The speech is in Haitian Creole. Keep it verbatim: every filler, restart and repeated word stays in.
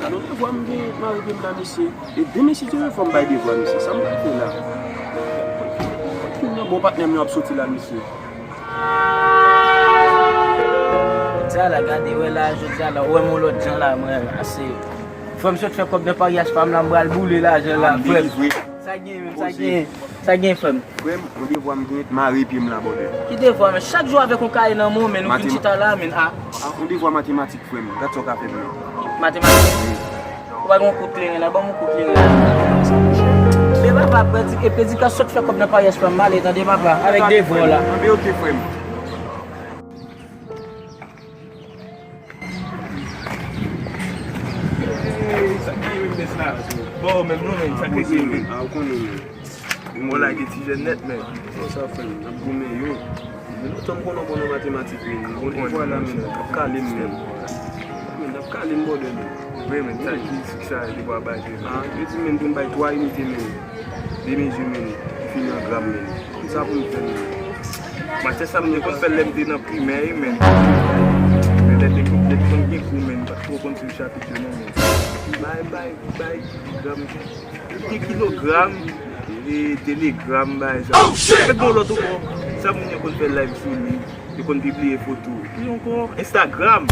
Gade yon devwa m gen, mare pye m la, mesye. E demen, si Dye vle, fò m bay devwa, mesye. Sa m pral fè la? Bon, patnè m yo ap soti la, mesye. Jodi a la, gade, wè la, jodi a la, ou wè m yon lòt jan la, mwen, ase. Frè m sot fè kòb nan paryaj pa m la, m pral boule lajan la, frè m. Sa gen, menm, sa gen, sa gen, frè m. Frè m, yon devwa m gen, mare pye m la, bòdè. Ki devwa, men? Chak jou avèk yon kaye nan men w, men, ou vin chita la, men, a. A, yon devwa matematik, frè m. Gad sa w ka fè m nan. Matematik? Wi. Ou pa gen yon kout kleren la, ban m yon kout kleren la. Men papa, predi-, e predika sot fè kòb nan paryaj pa m, m ale, tande, papa, avèk devwa w la. Anben, oke, frè m. Sa k gen menm bès la? Bon, menm non, menm, sa k gen menm? A, ou konnen, menm. Mwen lage ti jèn nèt, menm. Konsa, frè m, n ap goumen, yo. Men lontan m konnen w bon nan matematik, menm. Bon, li vwa la, menm, k ap kale m, menm. Menm, n ap kale m, bòdè, menm. Vre, menm, sa ki, ki sa, li vwa bay, menm. A, yo di, menm, pou m bay twa inite, menm. De mezi, menm, ki fini an gram, menm. Konsa pou m fè, menm. Matè sa m te konn fè l lè m te nan primè, wi, men. Men lè te konn, lè te konn gen kou, men, m pa t twò konn sou chapit yo, non, men. Bay, bay, bay, gram, gen kilogram, e telegram, bay, sa. Oh, shit! Mwen gen yon lòt ankò, sa moun yo konn fè live sou li, yo konn pibliye foto. Ki ankò? Instagram.